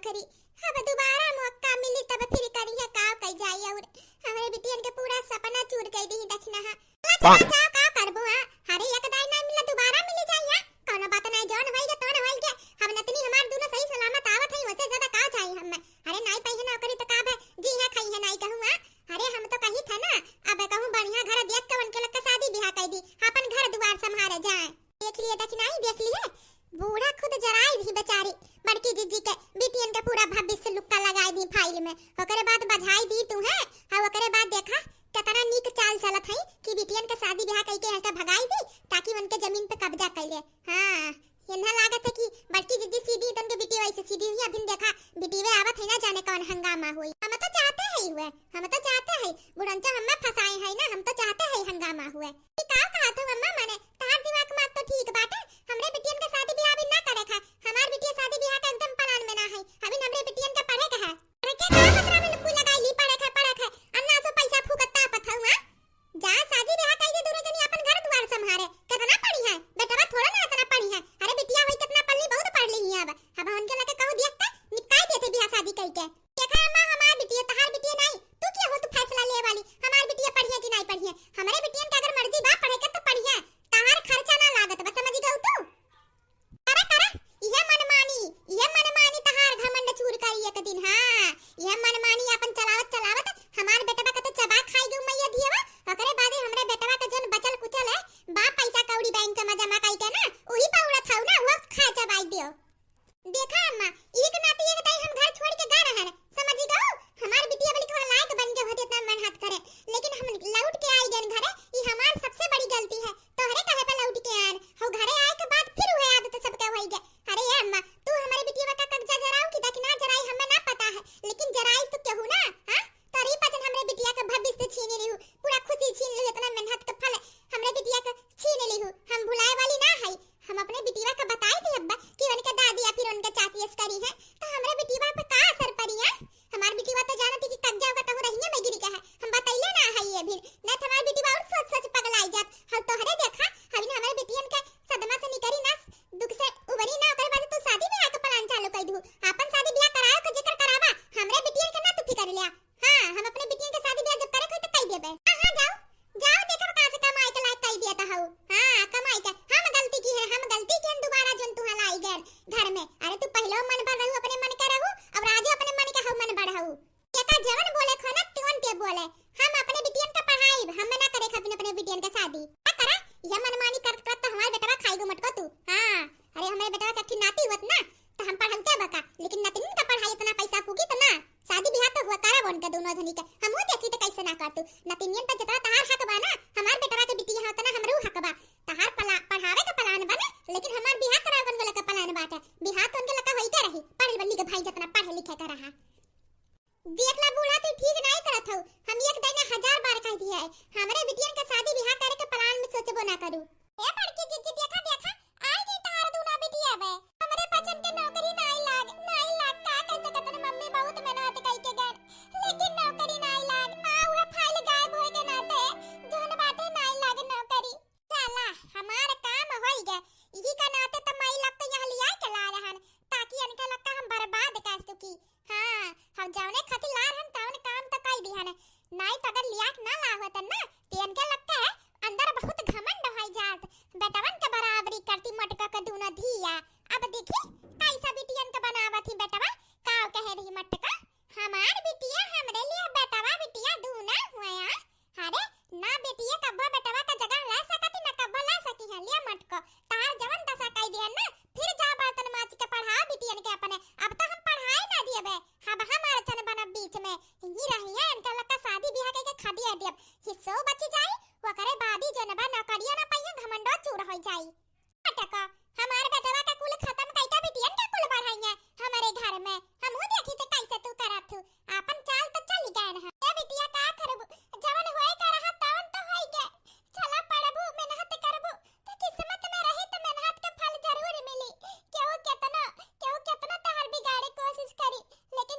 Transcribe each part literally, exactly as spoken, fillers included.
अरे, अब दोबारा मौका मिली तब फिर करिहे, का कई जाई। और हमरे बिटियन के पूरा सपना चूर कई दी दखिनहा। चला, चला, जाओ, का करबू, हाँ? अरे, एक दाई ना मिला, दोबारा मिली जाई, हाँ? कौनो बात नाई, जौन होई गे, तौन होई गे। अब नतनी हमार दूनो सही सलामत आवत है, ओसे ज्यादा का चाही हमें? अरे, नाई पइहे नौकरी तो का भे, जी है, खाई है, नाई कहूँ, हाँ? अरे, हम तो कही था ना, अब कहूँ बढ़िया घर देख के उनके लग के शादी बियाह कई दी, अपन घर दुआर संभारे जाए। देख लिए दखिनहा, देख लिए, बूढ़ा खुद जराई भी बेचारी, बड़की जिज्जी के बिटियन के पूरा भविष्य लुक्का लगाई दी फाइल में, ओकरे बाद बझाई दी तू है, और ओकरे बाद देखा, केतना नीक चाल चलत है कि बिटियन के शादी बियाह कई के यहाँ से भगाई दी, ताकि उनके जमीन पे कब्जा कई ले। हाँ, इन्हा लागत है कि बड़की जिज्जी सीधी, तुमके बिटिया वैसे सीधी हुई। अभिन देखा, बिटिया आवत है, ना जाने कौन हंगामा हुई। हम तो चाहते हैं हुए, हम तो चाहते हैं, बुढ़नचा हमें फंसाए है ना, हम तो चाहते हैं हंगामा हुए। ई का कहत हो अम्मा, माने तहार दिमाग में तो ठीक बाटे, हमरे बिटियन के शादी बियाह अभी ना करे खा, हमार बिटिया शादी बियाह के एकदम प्लान में ना है, अभी हमरे बिटियन के पढ़े के है। अरे के का खतरा में लुक्कू लगाई ली, पढ़े के, पढ़े के, अन्ना सो पैसा फूकत तापत हऊ, हाँ? जा शादी बियाह कई दे, दूनो जनी अपन घर दुआर संभारे, कितना पढ़ी है, बेटवा थोड़ा ना इतना पढ़ी है, अरे बिटिया होई कितना पढ़ ली, बहुत पढ़ ली है अब, अब उनके लगे कहू दिया निपटाई देते बियाह शादी कई के। देखा अम्मा, हमार बिटिया, तहार बिटिया नाई, तू क्या हो, तू फैसला ले वाली, हमार बिटिया पढ़िया कि नाई पढ़िया? हमरे बिटियन के अगर मर्जी बा पढ़े के तो पढ़िया, तहार खर्चा ना लागत बा, समझ गऊ तू? करा, करा, इहे मनमानी, इहे मनमानी तहार घमंड चूर करी एक दिन, हाँ, इहे मनमानी अपन चलावत चलावत हमार बेटवा के तो चबा खाई गऊ मैया धियवा, ओकरे बादे हमरे बेटवा के जौन बचल कुचल है, बा पैसा कौड़ी बैंक में जमा कई के ना, उही पा उड़त हऊ ना, उहो खा चबाई दियो। देखा अम्मा, एक नाती एक दाई हम घर छोड़ के गा रहन, समझी गऊ? हमार बिटिया बल्कि वह लायक बन के होती इतना मेहनत करे, लेकिन हम लौट के आई गन घरे, ई हमार सबसे बड़ी गलती है। तोहरे कहे पे लौट के आन, हो घरे आए के बाद फिर वह आदत सबके होई गए। अरे ए अम्मा, तू हमारे बिटिया का कब्जा जराऊ कि दखिना जराई हमें ना पता है, लेकिन जराई तो केहू ना, हाँ? तोरी पचन हमरे बिटिया के भविष्य छीन लिहू, पूरा खुशी छीन लिहू, इतना मेहनत के फल हमरे बिटिया के छीन लिहू। हम भुलाए वाली ना हई, हम अपने बिटिया के बताई दी अब्बा कि उनके दादी या फिर उनके चाची ऐस करी है, तो हमरे बिटिया पे का असर पड़ी है? हमार बिटिया तो जानत ही कि कब्जा होगा तहु रहिए में गिरी के है, हम बतैले ना है ये भी, ना तो हमार बिटिया और सोच सोच पगलाई जात। हम तोहरे देखा, अभी हमरे बिटियन के सदमा से निकरी ना, दुख से उबरी ना, ओकरे बाद तू शादी ब्याह के प्लान चालू कर दू, अपन शादी ब्याह कराओ के जेकर करावा, हमरे बिटियन के ना तू फिकर लिया। हाँ, हम अपने बिटियन के शादी ब्याह जब करे के होई त कई देबे। हाँ, हाँ, जाओ, जाओ, देखब कहाँ से कमाई के लायक कई दिया त हऊ। हाँ, कमाई के, हम गलती की है, हम गलती की है, दोबारा जोन तुहाँ लाई गए घर में। अरे तू पहले मन भर रहू, अपने मन के रहू, अब राजू अपने मन के हऊ, मन भर हऊ। एका जवन बोले खो ना, तुरंत के बोले, हम अपने बिटियन का पढ़ाई, हम ना करे खातिर अपने बिटियन के शादी। का करा, यह मनमानी करत करत तो हमारे बेटवा खाई गो मटको तू। हाँ, अरे हमारे बेटवा का नाती हुआ ना, तो हम पढ़ाते बका, लेकिन नतिनिन का पढ़ाई इतना पैसा फूकी तो ना, शादी ब्याह तो हुआ करब उनके दोनों जनी के। हमहू देखी तो कैसे ना कर तू। नतिनियन पे जितना तहार हक बा ना, हमार बेटवा के बिटिया है उतना हमरो हक बा। तहार पला-, पढ़ावे का प्लान बा ना, लेकिन हमार ब्याह करावे उनके लगे प्लान बाटे। ब्याह तो उनके लगे होई के रही, पढ़ लिख भाई जितना पढ़े लिखे के रहा। देख ला बूढ़ा, तू ठीक नाई करत हऊ। हम एक दाई ना हजार बार कह दिया है, हमरे बिटियन के शादी ब्याह करे के प्लान में सोचबो ना करू। ए बड़की जिज्जी, देखा, देखा, आई गई तहार दूना बिटिया बे। हमरे बचन के नौकरी नाई लाग, नाई लाग, का कह सकत हन, मम्मी बहुत मेहनत कई के गन, लेकिन नौकरी नाई लाग। आ उहे फाइल गायब होए के नाते जौन बाटे नाई लाग नौकरी। साला, हमार काम होई गए, इही का नाते त माई लोग के यहाँ लिया के ला रहन, ताकि इनके लोग का हम बर्बाद कर सकी। हाँ, हम जौने खातिर ला रहन तौन काम त कई दिहन, नाई त अगर लिया के ना ला होतन ना, त इनके लोग के अंदर बहुत घमंड होई जात, बेटवन के बराबरी करती मटका के दूनो धिया। अब देखी कैसा बिटियन के बनावत ही बेटवा, का कहे रही मटका, हमार बिटिया हमरे लिए बेटवा बिटिया दूना हुआ। अरे, ना बेटिया कब्बो बेटवा का जगह ले सकती, ना कब्बो ले सकी है। लिया मटको, तहार जवन दशा कई दिया ना, फिर जा बर्तन माज के पढ़ाओ बिटियन के अपने। अब तो हम पढ़ाए ना दिए बे, अब हम अड़चन बनब बीच में। ही रहिए, इनका लगा शादी ब्याह के खदिया दियब, हिस्सो बच जाई, ओकरे बाद ही जनबा नौकरिया ना पाइए, घमंडो चूर हो जाई। टका, हमार बेटवा का कुल खत्म कई के बिटियन के कुल बढ़ाइए हमरे घर में। हमहू देखी त कैसे तू करत हू। आपन चाल त चल गए न। ए बिटिया का करबू, जवन होए का रहा तवन त होई गए। चला पढ़बू, मेहनत करबू, त किस्मत में रही त मेहनत के फल जरूर मिली। केहू केतना, केहू केतना तहर बिगाड़े कोशिश करी, लेकिन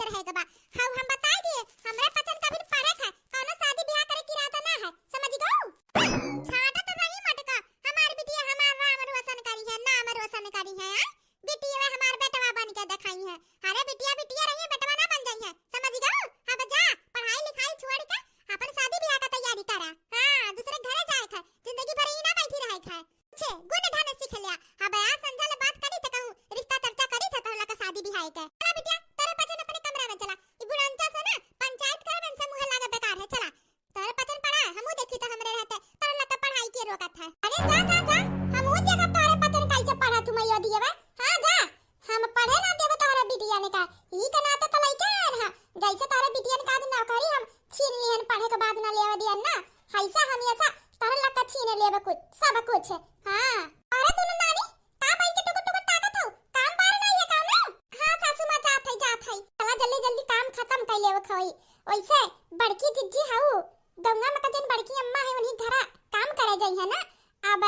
रहे के बा। हऊ हम बताई दिए, हमरे पचन का भी पढ़े है, कौनो शादी ब्याह करे के इरादा ना है, समझ गऊ? छाटा तो नहीं मटका, हमार बिटिया हमार नाम रोशन करी है, नाम रोशन करी है, हाँ? बिटिया हमार बेटवा बन के देखाई है। अरे बिटिया बिटिया रही है, बेटवा ना बन जाई है, समझ गऊ? अब जा, पढ़ाई लिखाई छोड़ के अपन शादी ब्याह का तैयारी करा। हाँ, दूसरे घरे जाए है, जिंदगी भर ही ना बैठी रहे है। छे, गुण ढंग सीख लिया। अब आज संझा ले बात करी त कहूँ, रिश्ता चर्चा करी त तोहरा का शादी बिहाई के। चला बिटिया, तोरे पचन अपने कमरा में चला। ई बुढ़ंचा से ना पंचायत करबे, इनसे मुँह लागे बेकार है। चला, तोरे पचन पढ़ा, हमहू देखी त हमरे रहते तोहरा का पढ़ाई के रोकत है। अरे जा, जा, जा, हमहू देखब तोरे पचन कैसे पढ़ा तू मैया दिए बा। हाँ, जा, हम पढ़े ना देबे तोहरे बिटियन का। ई के नाते तो लइके आए हैं। जैसे तोहरे बिटियन का आज नौकरी हम छीन लिहन, पढ़े के बाद ना लेवे दियन ना, हैसा हम ऐसा तोहरे लक्का छीन लेबे कुछ, सब कुछ। हाँ। अरे दुनो नानी, का बैठ के टुकुर टुकुर ताकत हो? काम बार नहीं है कौनो? हाँ सासू माँ, जात है, जात है। चला जल्दी जल्दी काम खत्म कर लेवे खोई। वैसे बड़की जिज्जी हऊ, गंगा माँ का जन बड़की अम्मा है, उन्हीं घरा काम करे जाई है ना। अब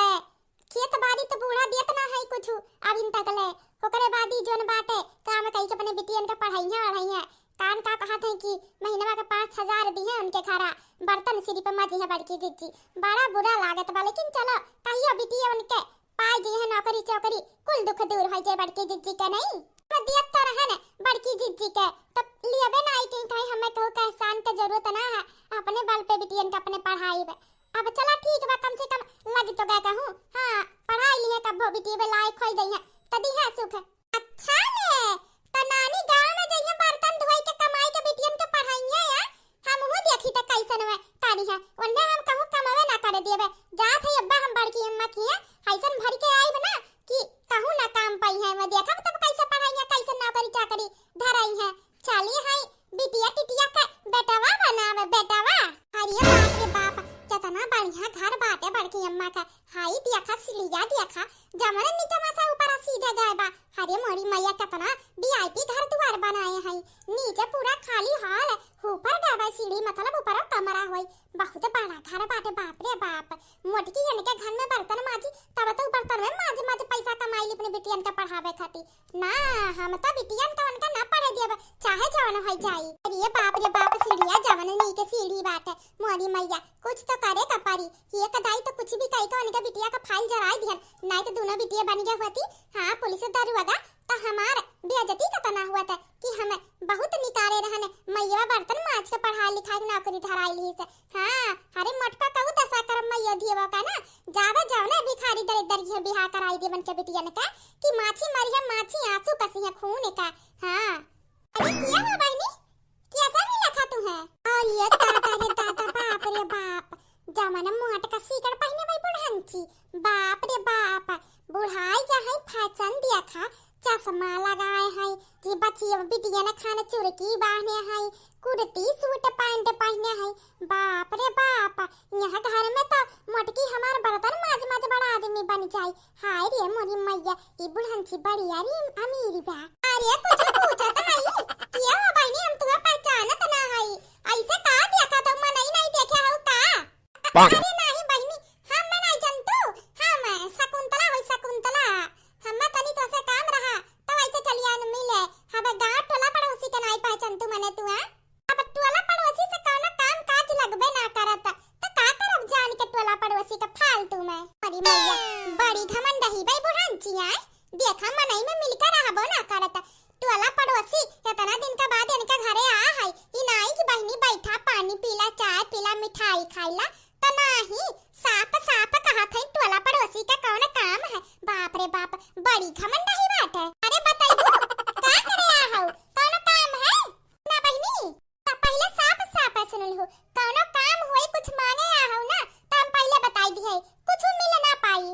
खेत बाड़ी तो बूढ़ा देत ना है कुछ अभिन तक ले। ओकरे बाद ई जोन बाटे काम कई के अपने बिटियन के पढ़ाइया ओढ़ाइया। कान का कहत है कि महीनवा के पाँच हजार दिहे उनके घरा, बर्तन सिरी पे मजी है बड़की जिज्जी। बड़ा बुरा लागत बा, लेकिन चलो कहियो बिटिया उनके पाई जी है नौकरी चौकरी, कुल दुख दूर हो जाए बड़की जिज्जी के नहीं। तो दियत तो रहन बड़की जिज्जी के, तो लियबे ना आई कि कहीं हमें कहू के एहसान के जरूरत ना है, अपने बल पे बिटियन के अपने पढ़ाई बे। अब चला ठीक बा, कम से कम लग तो गए कहूँ। हाँ, पढ़ाई लिए कब्बो बिटिया बे लायक खोई गई है, तदी है सुख। अच्छा ले, तो नानी गाँव में जइहे बर्तन धोई के कमाई के बिटियन के पढ़ाइए या, हमहू देखी त कैसन में तारी है। ओन्ने हम कहूँ कमावे ना करे देबे, जात है अब्बा हम बड़की अम्मा की है, ऐसन भर के आइब ना कि कहूँ ना काम पाई है। मैं देखब तब कैसे पढ़ाई है, कैसे नौकरी चाकरी धराई है। चली है बिटिया टिटिया का बेटवा बनावे, बेटवा। अरे बाप रे बाप, कितना बढ़िया घर बाटे बड़की अम्मा का। हाई देखा सिलिया देखा, जमन नीचे मा से ऊपर सीधे गए बा। अरे मोरी मैया, कितना वीआईपी घर दुआर बनाए हैं। नीचे पूरा खाली हॉल, ऊपर गए बा सीढ़ी, मतलब ऊपर कमरा होई। बहुत बड़ा घर बाटे, बाप रे बाप। मोटकी इनके घर में बर्तन माजी, तब तो बर्तन में माज माज पैसा कमाई ली अपने बिटियन के पढ़ावे खातिर। ना, हम तो बिटियन का उनका ना पढ़े देब, चाहे जवन हो जाई। अरे बाप रे बाप, सीढ़िया जवन नीक सीढ़ी बाटे। मोरी मैया, कुछ तो करे का पड़ी। ये कदाई तो कुछ भी कही के उनके बिटिया का फाइल जराई दिहन, नाई तो दोनों बिटिया बन गए होती। हाँ, पुलिस दरुआगा तो हमार बेइज्जती का तना हुआ था कि हम बहुत निकारे रहन, मैया बर्तन माज के पढ़ाई लिखाई के नौकरी धराई ली से। हाँ, अरे मोटका कहू दशा करम मैया दियवा का ना, जावे जवने भिखारी दरिद्दर के बिहा कराई देवन के बिटियन का, कि माछी मरिहे माछी आंसू कसिहे खून का। हाँ। अरे किया हो बहनी, कैसा मिला खा तू है? अरे दादा रे दादा, बाप रे बाप, जमाना मोट का सीकर पहने भाई बुढ़ंची, बाप रे बाप, बुढ़ाई जा है फैशन दिया खा, चश्मा लगाए है, जी बचिया बिटिया न खान चुरकी बांधे है, कुर्ती सूट पैंट पहने है, बाप रे बाप, यहाँ घर में तो मोटकी हमार बर्तन माज माज बड़ा आदमी बन जाई। हाय रे मोरी मैया, ई बुढ़ंची बड़ी यारी अमीरी बा। अरे कुछ पूछत है, किया हो बहनी, हम तुम्हें पहचानत ना है, ऐसे का देखा तो मनई नहीं देखे हो का? अरे नहीं बहनी, हम नहीं जनतू, हम शकुंतला होई शकुंतला, हम तनी तो से काम रहा, तो ऐसे चलिया न मिले, हम गाँव टोला पड़ोसी के नहीं पहचानतू मने तू, हाँ? अब टोला पड़ोसी से कौनो काम काज लगबे ना करत, तो का करब जान के टोला पड़ोसी के फालतू में? अरे मैया, बड़ी घमंड ही बे बुढ़ंची आय। देखा मनई में मिलकर रहबो ना करत। टोला पड़ोसी इतना दिन के बाद इनके घरे आ है, ई नाई कि बहनी बैठा पानी पीला, चाय पीला, मिठाई खाइला, तो नाही, साफ साफ कहा थे टोला पड़ोसी का कौन काम है। बाप रे बाप, बड़ी घमंड ही बात है। अरे बताइबू, का करे आ हो, कौन काम है? ना बहनी, त पहिले साफ साफ सुन लिहु, कौनो काम होई, कुछ मांगे आ हो ना, त हम पहिले बताई दिहे, कुछ मिल ना पाई।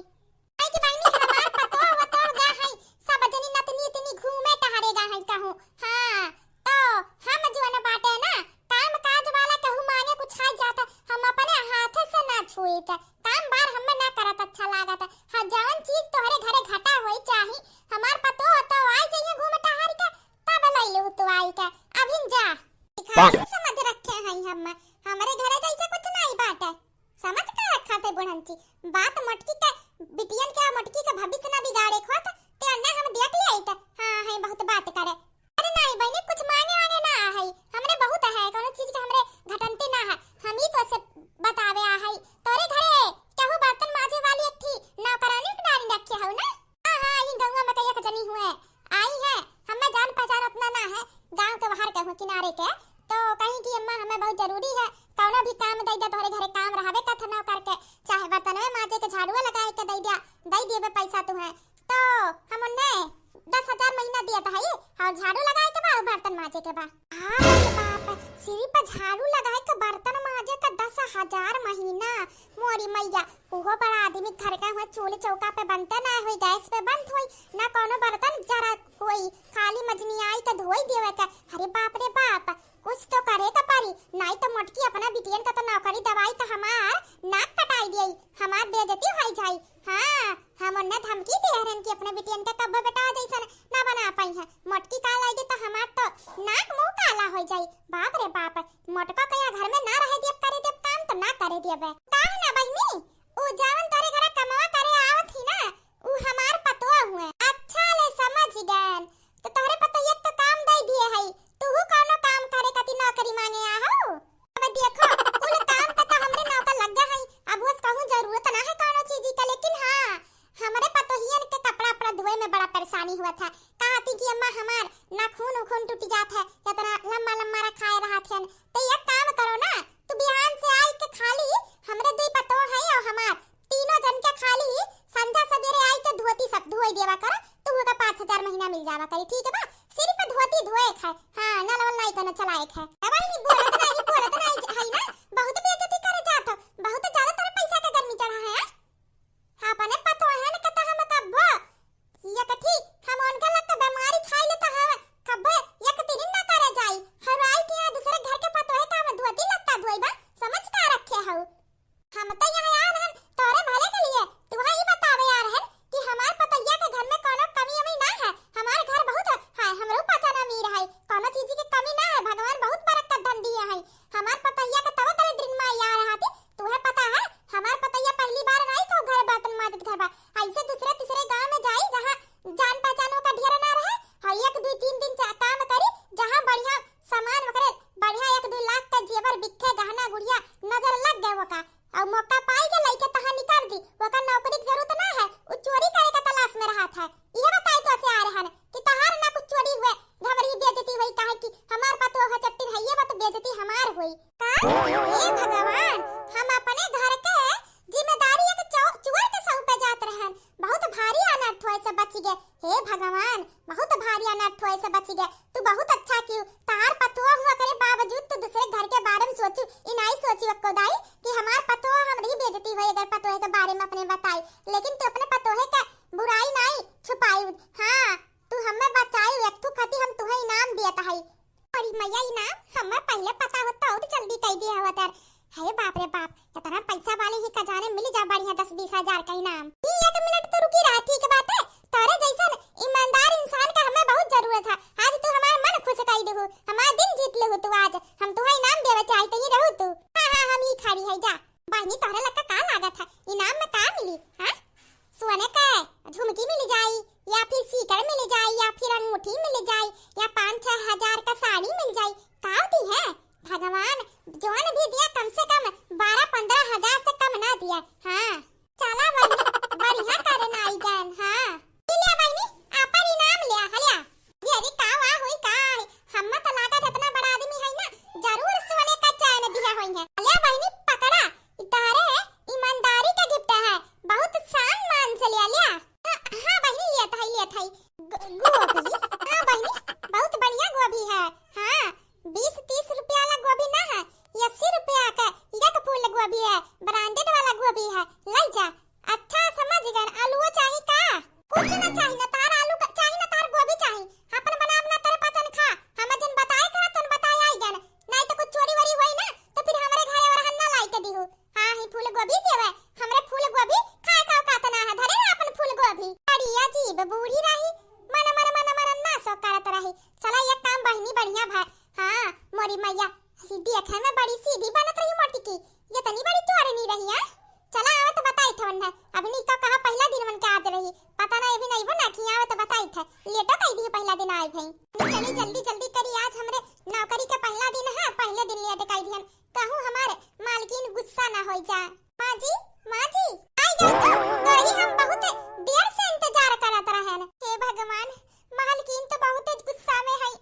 काहे कि बहिनी हमार पतोह वतोह गा है, सब जनी नतनी इतनी घूमे टहरे गा है कहूँ। हाँ, तो हम जो न बाटे ना, काम काज वाला कहूँ मांगे कुछ आ जाता, हम अपने हाथे से ना छुई त काम बार हमें ना करत अच्छा लागत। हाँ, जवन चीज तोहरे घरे घटा होई चाही, हमार पतोह तो आई जाइए घूमे टहर के, तब लइलू तू आई के, अभिन जा। भिखारी समझ रखे हैं हम, हमरे घरे जैसे कुछ नहीं बाटे। समझ का रखा थे बुढ़ंची, बात मोटकी के, बिटियन के मोटकी के भविष्य ना बिगाड़े खोत, ते अन्ने हम देख ले आई त, हाँ, है बहुत बात करे। अरे नहीं बहनी, कुछ मांगे आगे ना है, गाँव के बाहर के हूँ, किनारे के। तो कहीं कि अम्मा, हमें बहुत जरूरी है, कौनो भी काम दे दे, तोहरे घरे काम रहबे करत है नौकर के, चाहे बर्तनवे माजे के, झाड़ुआ लगाए के दे दिया, दे दिए पैसा तुम्हें। तो हम उन्हें दस हजार महीना दिया था, और झाड़ू लगाए के बा और बर्तन माजे के बा। हाँ रे बाप, सिर्फ झाड़ू लगाए के, बर्तन माजे के दस हजार महीना। मोरी मैया, उहो बड़ा आदमी घर का हुआ, चूल्हे चौका पे बनते ना होई, गैस पे बनत होई, ना कौनो बर्तन जरा होई, खाली मजनियाई के धोई देवे के। अरे बाप रे बाप, कुछ तो करे के पड़ी, नाई तो मोटकी अपना बिटियन का तो नौकरी दवाई तो हमार नाक कटाई दियई, हमार बेइज्जती होई जाई। हाँ, हम उन्हें धमकी दे रहन कि अपने बिटियन के कब्बो बेटा जैसन ना बना पाई है। मोटकी काल आई तो हमार तो नाक मुंह काला होई जाई। बाप रे बाप, मोटका कया घर में ना रहे दियब, करे दियब काम तो ना करे दियब। काहे ना बहिनी, उ जवन तोरे घरे कमवा करे आवत ही ना, उ हमार पतोह हुए। अच्छा ले समझ गन, तो तोहरे पतोहिया के तो काम दे दिए हई, तूहू कौनो काम करे खातिर नौकरी मांगे आ हो। अब देखो, कुल काम पे तो हमरे नौकर लग गए हई, अब बस कहूँ जरूरत ना है कौनो चीज का, लेकिन हाँ, हमरे पतोहियन के कपड़ा उपड़ा धोए में बड़ा परेशानी हुआ था। कहा थी कि अम्मा हमार नाखून उखून टूट जात है, इतना लम्बा लम्बा रखाए रहत हन। तो एक काम करो ना, तू बिहान से आई के खाली हमरे दुई पतोह है और हमार तीनों जन के खाली संझा सवेरे आई के धोती सब धोई देवा कर, तू का पाँच हजार महीना मिल जावा करी, ठीक है बा? सिर्फ धोती धोए के है, हाँ, नल वल नाई कने चलाए के है। अब नहीं बोलत नहीं, बोलत नहीं है ना, बहुत बेइज्जती करे जात हो, बहुत ज्यादा तोरे पैसा के गर्मी चढ़ा है, हाँ? अपने पतोहन के तो हम कब्बो, एक ठीक हम उनका लग के बीमारी छाई ले तो हम कब्बो एक दिन ना करे जाई। हर आई के यहाँ दूसरे घर के पतोहे का हम धोती लत्ता धोई बा, समझ का रखे हऊ? हम तो यहाँ आ रहन तोरे भले के लिए, तुहा ई बतावे आ रहन कि हमार पतोहिया के घर में कोनो कमी अमी ना है, हमार घर बहुत है, हमरो पचन अमीर है, कोनो चीज के कमी ना है, भगवान बहुत बरकत धन दिए है। हमार पतोहिया के तब तरे दिन में आ रहा थी, तुहे पता है, हमार पतोहिया पहली बार नहीं तो घर बर्तन माजत घर बा, ऐसे दूसरे तीसरे गांव में जाई, जहाँ जान पहचान ओकर ढेर ना रहे, और एक दो तीन दिन चा-, काम करी, जहाँ बढ़िया सामान वगैरह, बढ़िया एक दो लाख का जेवर बिखे, गहना गुड़िया नजर लग गए ओका, और मौका पाई के लइके तहाँ निकाल दी, ओकर नौकरी की जरूरत ना है, उ चोरी करे के तलाश में रहत है। इहे बताई तो से आ रहन कि तहार ना कुछ चोरी हुए, घमरी बेइज्जती हुई, काहे कि हमार पतोह है चट्टिन है, ये बात बेइज्जती हमार हुई। का? हे भगवान, हम अपने घर के जिम्मेदारी एक चौ-, चोर के सौंपे जात रहन। बहुत भारी अनर्थ होए से बच गए। हे भगवान, बहुत भारी अनर्थ होए से बच गए। तू बहुत अच्छा कियो। तार पतोह हुआ करे बावजूद तू दूसरे घर के बारे में सोचू, ई नाई सोचू अक्को दाई कि हमार पतोह हमरी बेइज्जती होए अगर पतोह के बारे में अपने बताई। लेकिन तू अपने पतोहे के बुराई नाई छुपाई। हाँ, तू हमें बचाई, एक ठो खाती हम तुहे इनाम दियत हई। अरे मैया, इनाम हमें पहले पता होत तो और जल्दी कई दिया होत यार। हे बाप रे बाप, इतना पैसा वाले ही का जाने मिल जा बढ़िया दस बीस हजार का इनाम। ई एक मिनट तो रुकी रहा, ठीक बात है, तोरे जैसन ईमानदार इंसान का हमें बहुत जरूरत है। आज तू हमार मन खुश कई देहु, हमार दिल जीत लेहु तू आज। हम तुहे इनाम देवे चाहते ही रहू तू। हाँ हाँ, हम ही खड़ी है, जा। बहिनी, तोहरे लक्का का लागत है, इनाम में का मिली? हाँ, सोने का झुमकी मिल जाई, या फिर सीकर मिल जाई, या फिर अंगूठी मिल जाई, या पाँच छह हजार का साड़ी मिल जाई, का दी है? भगवान जौन भी दिया, कम से कम बारह पन्द्रह हजार से कम ना दिया। हाँ, चला बहिनी, बढ़िया करे ना आई जान। हाँ, ई लिया बहिनी, आपन इनाम लिया, हलिया। ये अरे का वाह होई का है? हम्मा तो लागत इतना बड़ा आदमी है ना, जरूर सोने का चैन दिया होई है। लिया बहिनी, पकड़ा, ई तोहरे ईमानदारी का गिफ्ट है, बहुत शान मान से लिया, लिया। हाँ, हाँ बहिनी, लिया था, लिया था। ग-, गोभी, हाँ बहिनी, बहुत बढ़िया गोभी है। हाँ, बीस तीस रुपया वाला गोभी ना है, ये अस्सी रुपया का एक फूल गोभी है, ब्रांडेड वाला गोभी है, ले जा। अच्छा समझ गए, आलूओ चाही का? कुछ ना चाही, ना तार आलू का चाही, ना तार गोभी चाही। अपन बनाव ना तेरे पाचन खा। हम जिन बताए कहा तुन बताए आई गन। नहीं तो कुछ चोरी वोरी होई ना तो फिर हमरे घरे और हन्ना लाई के दिहू। हाँ ही फूल गोभी देवे, हमरे फूल गोभी खाए का औकात ना है। धरे ना अपन फूल गोभी। बड़ी अजीब बूढ़ी रही, मन मन मन मन ना सो करत रही। चला ये काम बहिनी बढ़िया भा। हाँ मोरी मैया, देखे में बड़ी सीधी बनत रही मोटी की, ये तनी बड़ी चोरनी रही है। चला, आवत बताई थे उन्हें। अभी नहीं तो कहा पहला दिन मन के आज रही, पता नहीं अभी नहीं बना कि आवत बताई थे। लेटो कई दी पहला दिन आए भई। चली जल्दी जल्दी करी, आज हमरे नौकरी के पहला दिन है, पहले दिन लेट कई दिहन। कहूँ हमारे मालकिन गुस्सा ना हो जा। माँ जी, माँ जी, आई जाओ तो, तोरी हम बहुत देर से इंतजार करत रहन। हे भगवान, मालकिन तो बहुत गुस्सा में है,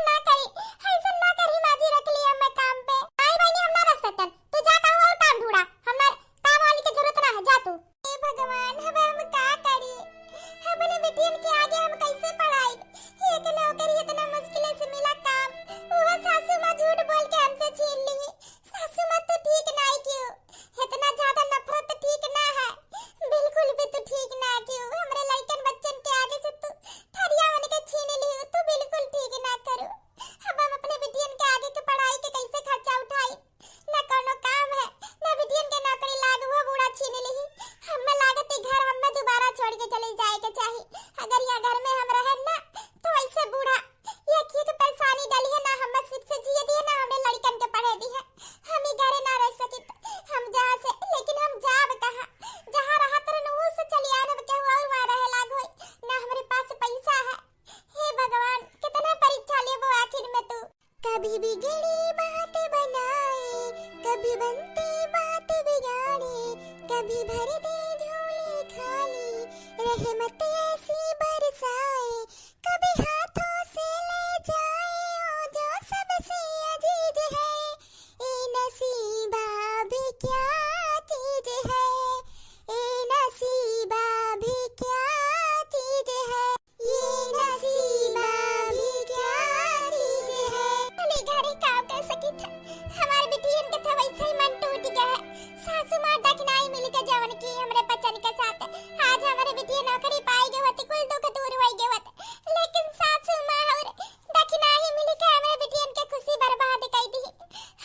ना करी, ऐसन ना करी, माँ जी रख लिया मैं काम पे। आई बहनी, हम ना रह सकतन, तू जा कहूँ और काम ढूंढा, हम ना, काम वाली के जरूरत ना है, जा तू। हे भगवान, अब हम का करी? अपने बिटियन के आगे हम कैसे पढ़ाई? एक नौकरी इतना मुश्किल से मिला काम, वो सासू माँ झूठ बोल के हमसे छीन ली। सासू माँ, तू ठीक ना क्यों? इतना ज्यादा नफरत ठीक ना है, बिल्कुल भी तू ठीक ना क्यों? हमरे लड़कन बच्चन के आगे से तू थरिया उनके छीन ली, तू बिल्कुल ठीक ना करू। अब हम अपने बिटियन के आगे के पढ़ाई के कैसे खर्चा उठाई? ना कोनो काम है, ना बिटियन के नौकरी लाग, वो बूढ़ा छीन ली। हमें लागत ई घर हमें दोबारा छोड़ के चले जाए के चाही। अगर यहाँ घर में हम रहन ना, तो ऐसे बूढ़ा एक एक परेशानी डाली है, ना हमें सुख से जिए दिए, ना हमरे लड़कन के पढ़े दी है। हम ई घरे ना रह सकित, हम जहाँ से, लेकिन हम जाब कहाँ? जहाँ रहत रहन, ऊ से चली आन, अब केहू और वहाँ रहे लाग होई, ना हमरे पास पैसा है। हे भगवान, कितना परीक्षा लेबो आखिर में तू। कभी बिगड़ी बात बनाए, कभी बनती बात बिगाड़े, कभी भर दे झोली खाली, रहमत ऐसी बरसाए, कभी हाथों से ले जाए वो जो सबसे अजीज है। ए नसीबा भी क्या चीज है, ए नसीबा भी क्या चीज है। ये नसीबा भी क्या चीज है। हम ई घरे का कर सकी था, हमारे बिटियन के तो वैसे ही मन टूट गया है। सासू माँ दखिनाई मिल के जवन की हमरे बचन के साथ, आज हमरे बिटिया नौकरी पाई गए होती, कुल दुख दूर होई गए होते, लेकिन सासू माँ और दखिनाई मिल के हमरे बिटियन के खुशी बर्बाद कर दी।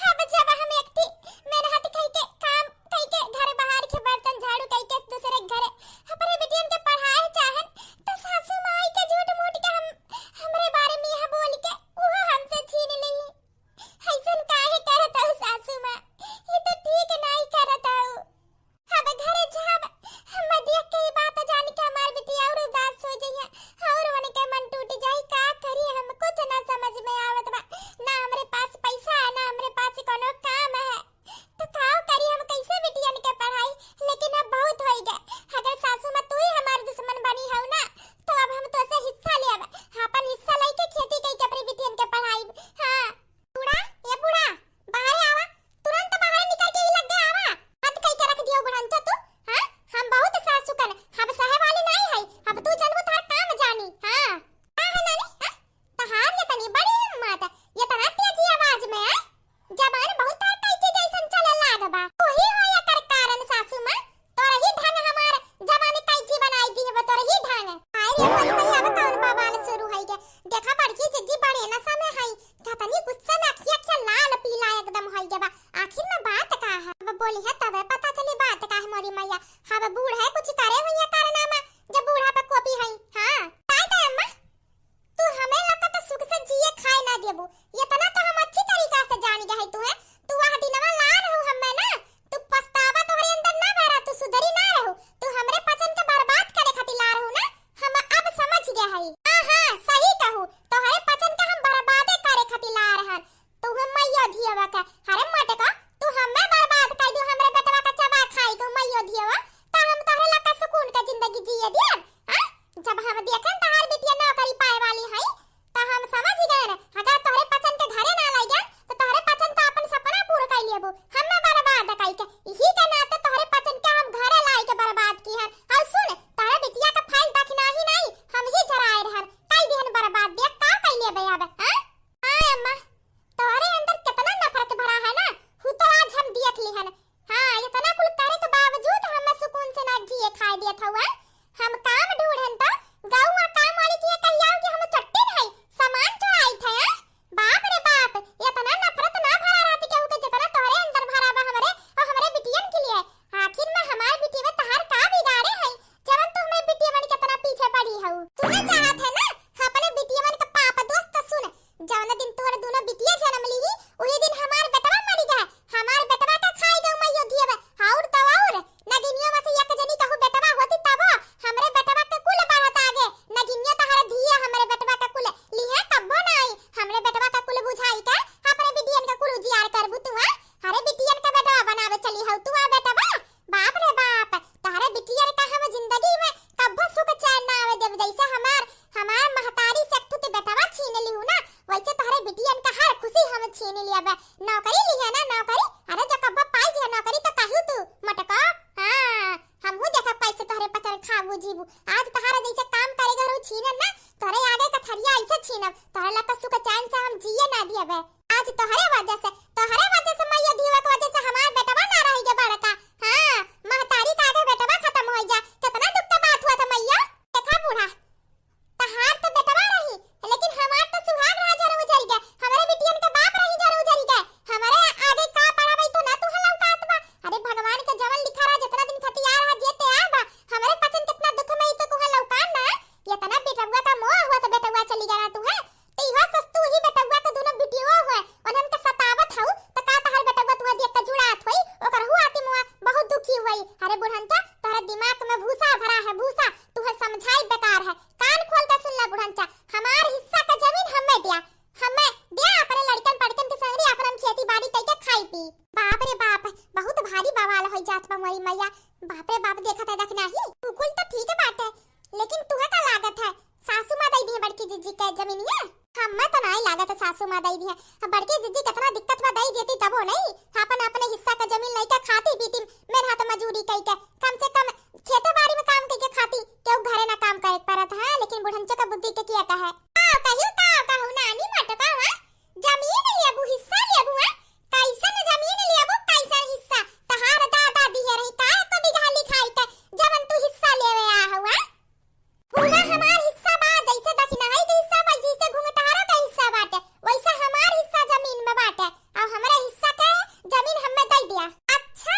अब जब हम एक थी मेहनत कई के काम कई के घर बाहर के बर्तन झाड़ू कई के दूसरे के घरे अपने बिटियन के पढ़ाए चाहन, तो सासू माई के झूठ मूठ के हम, हमरे बारे में यह बोल के वो हमसे छीन ली। ऐसन काहे करत हो सासू माँ? ये तो ठीक नहीं करत हो। अब घरे जाब, हम देख के ई बात जान के हमार बिटिया और उदास हो जइहे और उनके मन टूट जाई। का करी, हम कुछ ना समझ में आवत बा, ना हमरे पास पैसा है, ना हमरे पास कोनो काम है। तो का करी, हम कैसे बिटियन के पढ़ाई? लेकिन अब बहुत होई गए। अगर सासू माँ तू ही हमार दुश्मन बनी हऊ ना, तो अब हम तोसे हिस्सा लेब। अपन हिस्सा लेके खेती कई के अपनी बिटियन के पढ़ाई। हाँ। बूढ़ा, ए बूढ़ा, बाहर आवा। तुरंत बाहर निकल के ई लगे आवा। मत कई के रख दियो बुढ़ंचा तू। हाँ? हम बहुत सासू कन, हम सहे वाली नहीं है। अब तू जनबू तोहर काम जानी। हाँ। का है नानी? हाँ? तहार ये तनी बड़ी हिम्मत, ये तना तेजी आवाज में, आय? जबान बहुत तोहर कैंची जैसन चले लाग बा। तू ही हो एकर कारण सासू माँ, तोर ही ढंग हमार जबान कैंची बनाई दी है, तोर ही ढंग। हाय रे मोरी मैया, अब कौन बवाल शुरू होई गे? देखा बड़की जिज्जी बड़े नशा में है, कतनी गुस्सा में अखिया अखिया लाल पीला एकदम होई गे बा। आखिर में बात का है? अब बोली है तबे पता चली बात का है मोरी मैया। अब बूढ़ है कुछ करे हुई है कारनामा, जब बूढ़ा पे कोपी है। हाँ, काय दे अम्मा? तू हमें लोग का तो सुख से जिए खाए ना देबू, इतना तो हम अच्छी तरीका से जान गए है तुहे। तू वह दिनवा ला रहू हमें ना, तू पछतावा तोहरे अंदर ना भरा, तू सुधरी ना रहू, तू हमरे पचन के बर्बाद करे खातिर ला रहू ना, हम अब समझ गए है। हाँ, हाँ, सही कहू, तोहरे पचन के हम बर्बादे करे खातिर ला रहन। तू हम मैया धियवा के, अरे मटका, तू हमें बर्बाद कर दू, हमरे बेटवा का चबा खाई तू मैया धियवा, तो हम तोहरे ला का सुकून का जिंदगी जिए दियन? हाँ? जब हम देखन तहार बिटिया नौकरी पाए वाली है, तो हम समझ गए न, अगर तोहरे पचन के घरे ना लाई गन, तो तोहरे पचन का अपन सपना पूरा कर लेबू। हमें बर्बाद कई के, इही के नाते तोहरे पचन के हम घरे लाई के बर्बाद की हन। और सुन, तोहरे बिटिया का फाइल दखिनाही नहीं, हम ही जराए रहन, कई दिहन बर्बाद, देख का कई लेबे अब, हाँ? हाँ अम्मा, तोहरे अंदर कितना नफरत भरा है ना, हु तो आज हम दियत लिहन। हाँ, इतना कुल करे के बावजूद हमें सुकून से ना जिए खाए दियत हउआ। हम काम ढूंढन तो गौवा काम वाली के कहिया कि हम चट्टी नहीं, सामान चोराई थे, हैं? बाप रे बाप, इतना नफरत ना भरा रहती केहू के जितना तोहरे अंदर भरा बा हमरे और हमरे बिटियन के लिए। आखिर में हमार बिटिया तहार का बिगाड़े है, जवन तू हमारे बिटिया मन कितना पीछे पड़ी हऊ? तू ना चाहत है ना, अपने बिटिया मन का पाप दोस्त सुन, जौन दिन तोर दोनों बिटिया जन्म लीही, उही दिन हमार बेटवा मरी गए। हमार बेटवा का खाई गऊ मैयो धियब। और तो और, नगिनियों में से एक जनी कहू बेटवा होती तबो, हमरे बेटवा का कुल बढ़त आगे। नगिनिया तहरे धिये हमरे बेटवा का कुल लिहे कब्बो ना आई। हमरे बेटवा का कुल बुझाई के, अपने बिटियन का कुल उजियार करबू तू, हाँ? अरे बिटियन का बेटवा बनावे चली हऊ तू, आ बेटवा? बाप रे बाप, तहरे बिटियन का हम जिंदगी में कब्बो सुख चैन ना आवे देब। जैसे हमार, हमार महतारी से एक ठो ते बेटवा छीन लिहू ना, वैसे हम छीन लिया बे। नौकरी ली है ना, नौकरी? अरे, जब कब्बा पाई जी है नौकरी, तो कहू तू, मटका। हाँ, हमहू देखब कैसे तोहरे पचन खाबू जीबू। आज तहारे जैसे काम करे घरू छीनन ना, तोहरे आगे कथरिया ऐसे छीनब, तोहरे लता सुख चैन से हम जिए ना दियबे। आज तोहरे वजह से, तोहरे वजह से, मैया धीवा के वजह से हमार बेटवा ना रही गे बड़का। हाँ, महतारी का आगे बेटवा खत्म हो जा, कितना दुख का बात हुआ था मैया। देखा बूढ़ा, तहार तो बेटवा रही, लेकिन हमार तो सुहाग राज रहू जरी गे, हमरे बिटियन के बाप रही जरू जरी गे, हमरे आगे का पढ़ाबई तो ना तुहे लौकात बा। अरे भगवान के जवन लिखा रहा, जितना दिन खतियार रहा, जेते आए बा, हमरे पचन कितना दुख में ही तो तुहे लौकान ना, इतना बेटवा का मोह हुआ तो बेटवा चली गया ना तुहे, तो इहो सस तू ही बेटवा के दोनों बिटियो हुए, उन्हन के सतावत हऊ, तो का तहार बेटवा तुहे देख के जुड़ात होई, ओकर हु आती मुआ बहुत दुखी हुई। अरे बुढ़न का, तोहरा दिमाग में भूसा भरा है, भूसा, तुहे समझाई बेकार है, कान खोल के सुन ले बुढ़न चा, हमार हिस्सा का जमीन हमें दिया, हमें दिया, अपने लड़कन पड़कन के संगरी अपन हम खेती बाड़ी कइके खाई पी। बाप रे बाप, बहुत भारी बवाल हो जात बा मोरी मैया। बाप रे बाप, देखत है दखिनाही, तू कुल तो ठीक बात है, लेकिन तुहे का लागत है सासू माँ दई दी है बड़की जिज्जी के जमीनिया? हमें तो नाई लागत है सासू माँ दई दी है। अब बड़की जिज्जी कितना दिक्कत बा दई देती तबो नहीं, अपन अपने हिस्सा का जमीन लइके खाती पीती मेहनत मजूरी कइके, कम से कम खेते बाड़ी में काम कइके खाती, केहू घरे ना काम करे के परत है, लेकिन बुढ़नचो का बुद्धि के किया कहे। का कही, का कहू नानी मटका, हाँ? जमीन लेबू, हिस्सा लेबू, हाँ? कैसन जमीन लेबू, कैसन हिस्सा? तहार दादा दिहे रही का एको बीघा लिखाई के, जवन तू हिस्सा लेवे आ हऊ, हाँ? पूरा हमार हिस्सा बा, जैसे दखिनही के हिस्सा बा, जैसे घुंघटारा के हिस्सा बाटे, वैसे हमार हिस्सा जमीन में बाटे। अब हमरे हिस्सा के जमीन हमें दे दिया। अच्छा,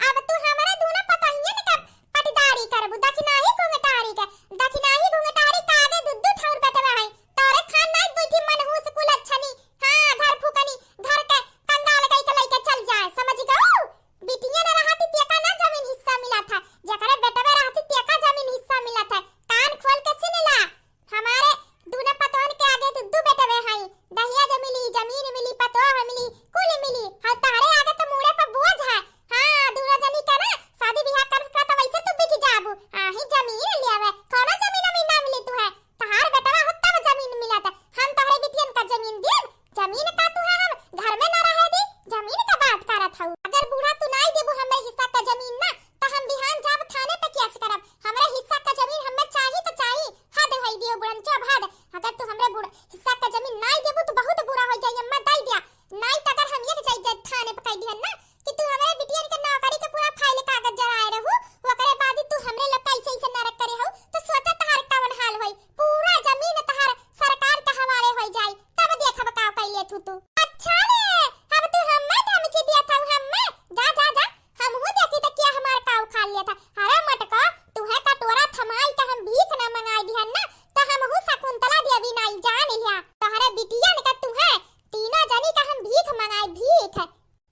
अब तू हमरे दोनों पतोहियन के पटीदारी करबू, दखिनही घुंघटारी के। दखिनही घुंघटारी का आगे दू दू ठौर बेटवा है, तोरे खान नाई दुई ठी मनहूस कुलच्छनी। हाँ, घर फूकनी, घर के कंगाल कई के लइके चल जाए, समझ गऊ? बिटिया न रहती तेका ना जमीन हिस्सा मिला था, जकरे बेटवे रहती तेका जमीन हिस्सा मिला था। कान खोल के सुन ला, हमारे दूनो पतोहन के आगे दू दू बेटवे हई, दहिया जो मिली, जमीन मिली, पतोह मिली, कुल मिली, और तहरे आगे तो मूड़े पर बोझ है। हाँ, दूनो जनी का ना शादी बियाह कर का तो वैसे तू बिक जाबू। आही जमीन ले आवे, कौनो जमीन अमीन ना मिली तू है, तहार बेटवा हो तब जमीन मिला था, हम तहरे बिटियन का जमीन देब, जमीन का तू है हम घर में ना रहे दी, जमीन का बात करत हऊ। अगर बूढ़ा तू नाई देबू हमरे हिस्सा का जमीन ना, तो हम बिहान जाब थाने पे केस करब। हमरे हिस्सा का जमीन हमें चाही तो चाही, हद होई दियो बुढ़नचो अब हद। अगर तू हमरे बूढ़ हिस्सा का जमीन नाई देबू तो बहुत बुरा हो जाई, अम्मा दई दिया। नाई तो अगर हम एक जाई जाई थाने पे कह दिहन ना कि तू हमरे बिटियन के नौकरी के पूरा फाइल कागज जराए रहू, ओकरे बाद तू हमरे लोग कैसे ऐसे नरक करे हऊ, तो सोचा तहार कवन हाल होई। पूरा जमीन तहार सरकार के हवाले हो जाई, तब देखब का कैले थू तू। अच्छा रे, अब तू हम्मे धमकी दिया था, हम्मे? जा, जा, जा, हमहू देखी त क्या हमार का उखाड़ लिया था। अरे मटका, तुहे कटोरा थमाई के हम भीख ना मंगाई दिहन ना, तो हमहू शकुंतला देवी नाई जान लिया। तोहरे बिटियन का तुहे तीनों जनी का हम भीख मंगाई, भीख।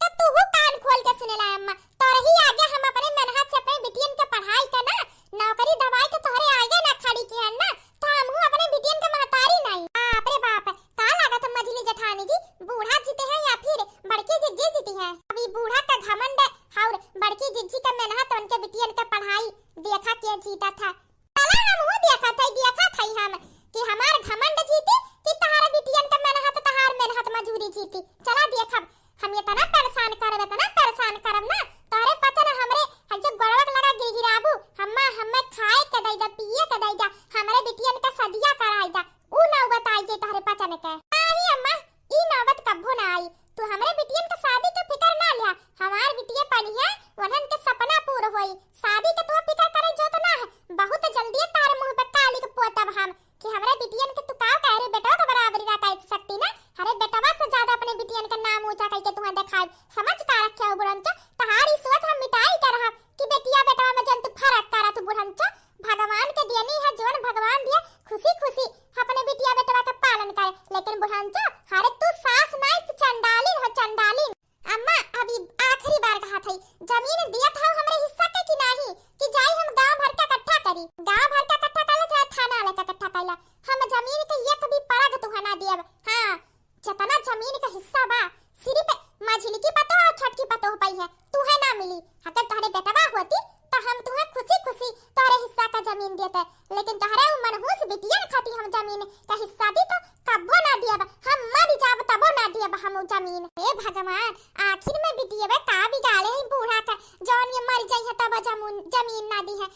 तो तू कान खोल के सुने ला अम्मा, तोरही आगे हम अपने मेहनत से अपने बिटियन के पढ़ाई के ना, नौकरी दवाई के तोहरे आगे ना खड़ी किहन ना, तो हमहू अपने बिटियन के महतारी नहीं। बाप रे बाप, का लागत है मझली जेठानी जी, बूढ़ा जीते हैं या फिर बड़की जिज्जी जीती हैं? अभी बूढ़ा का घमंड और बड़की जिज्जी का मेहनत उनके बिटियन के पढ़ाई देखा के जीता था। चला हमहू देखत है, देखत है हम कि हमार घमंड जीती कि तहार बिटियन का मेहनत, तहार मेहनत मजूरी जीती। चला देखब, हम इतना परेशान करब, इतना परेशान करब ना, तोहरे पता ना हमरे ऐसे गोड़वा के लगा गिरगिराबू, हम्मा, हम्मे खाए के दई दा, पिए के दई दा, हमरे बिटियन का सदिया कराई दा, ऊ नौबत आई जे तोहरे पचन के। नाही अम्मा, ई नौबत कब्बो ना आई। तू हमरे बिटियन के शादी के फिकर ना लिया, हमार बिटिया पढ़िया, उन्हन के सपना पूरा होई। शादी के तो फिकर करे जो तो ना है, बहुत जल्दी तार मुंह पे काली के पोतब हम कि हमरे बिटियन के तू का कह रे बेटवा के बराबरी ना कर सकती ना। अरे बेटवा से ज्यादा अपने बिटियन के नाम ऊंचा करके तुहां देखाई। समझ का रखे हो बुढ़न के, तहारी सोच हम मिटाई कर रहा कि बेटिया बेटवा में जन तू फर्क करा तू बुढ़न के। भगवान के देनी है, जवन भगवान दिए, खुशी खुशी अपने बिटिया बेटवा के पालन करे। लेकिन बुढ़न के, अरे तू सास नाई, तू चंडालिन हो, चंडालिन। अम्मा, अभी आखिरी बार कहा थई, जमीन दियत हौ हमरे हिस्सा के कि नाही, कि जाई हम गांव भर का इकट्ठा करी, गांव भर का इकट्ठा कर ले, चाहे थाना वाले का इकट्ठा कर ले, हम जमीन के एक भी परग तुहे ना दियब। हाँ, जतना जमीन का हिस्सा बा, सिर्फ मझिलकी पतोह और छोटकी पतोह पई है, तुहे ना मिली। अगर तोहरे बेटवा होती, तो हम तुहे खुशी खुशी तोहरे हिस्सा का जमीन देते, लेकिन तोहरे उ मनहूस बिटियन खातिर हम जमीन का हिस्सा दी तो कब्बो ना दियब, हम मर जाब तबो ना दियब। हम जमीन, हे भगवान, आखिर में बिटियवे का बिगाड़े है बूढ़ा का, जौन ये मर जाई है तब जमीन, जमीन ना दी है।